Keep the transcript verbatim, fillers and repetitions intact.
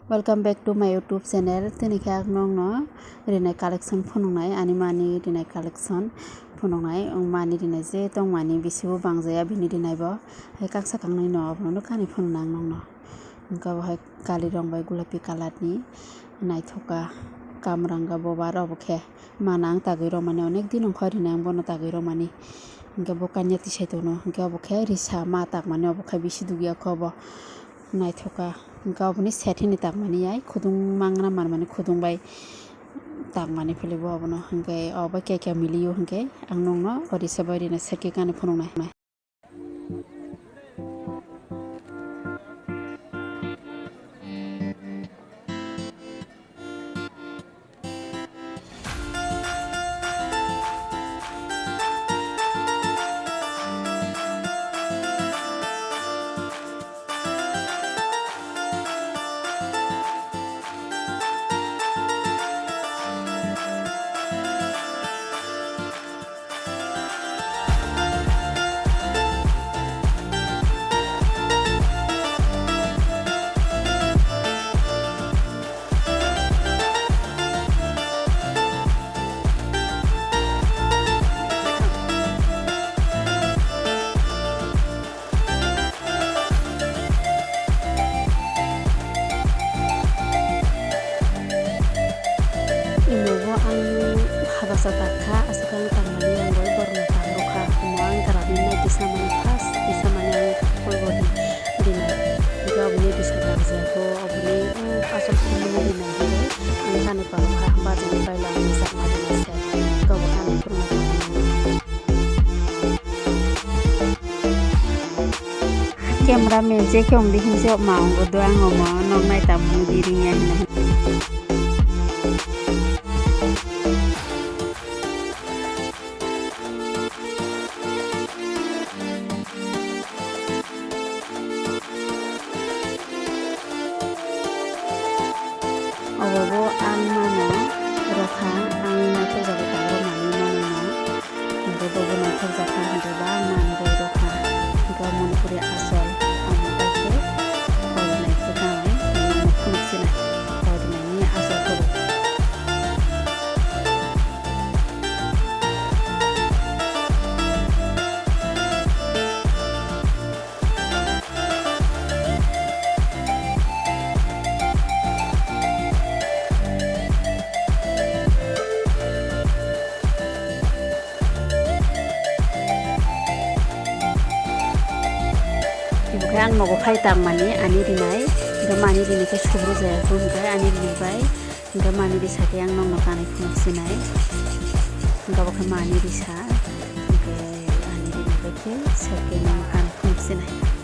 Welcome back to my YouTube channel. Tini khe ang nokno rinai collection phunuknai, ani mani rinai collection phunuknai. Ang mani rinai je tongmani bisibo bangjaya bini rinai bo. Hai kaksa kangnai no abono kani phunuknai ang nokno. Hwnkhe bo hai kali rong bai gulapi colour ni naithoka kamranga boba rok bo khe. Mana ang tagwi rwmani onek din wngkha rinai ang bono tagwi rwmani. Hwnkhe bo kanya tisai tongno, hwnkhe obo khe risa ma takmani, obo khe bisi dugya khe obo naithoka. Hwnkhe oboni set hini takmani ai khudung mangra manmani khudung bai takmani philwi bo obono. Hwnkhe obo khe khe miliyo hwnkhe ang nokno o risa bai rina set khe kani phunuknai. Imobo ang habasa tak kha, aswk ang tangmani ang bai borokno tang rw kha. Omo ang graph ni nai tisa mani first tisa mani ang full body dinai. Hwnkhe oboni tisa tak jagao oboni aswk mani dinai hwnkhe ang kani parw kha, bajani baila ang rijak mani se. Hwnkhe obo kani phuru. Camera man je khe wng di hinwi se ma wng do ang omo nok nai tamo di ring ya hinwi. Obo bo ang mano rwkha, ang naithok jagwi tongo manwi manwi no. Hwnkhe bobo naithok jakha hwnkhe ba ang manwi rwkha. Hwnkhe Manipuri achol omo bai khe kok naikhe tangwi phunuk sinai kok naini achol khe bo. Ibo khe ang nogo phai tangmani ani rinai, hwnkhe mani rinai khe subru jaya khe hwnkhe ani rinai bai. Hwnkhe mani risa khe ang nokno kanwi phunuk sinai. Hwnkhe abo khe mani risa. Hwnkhe ani rinai bai khe sir khe nokno kanwi phunuk sinai.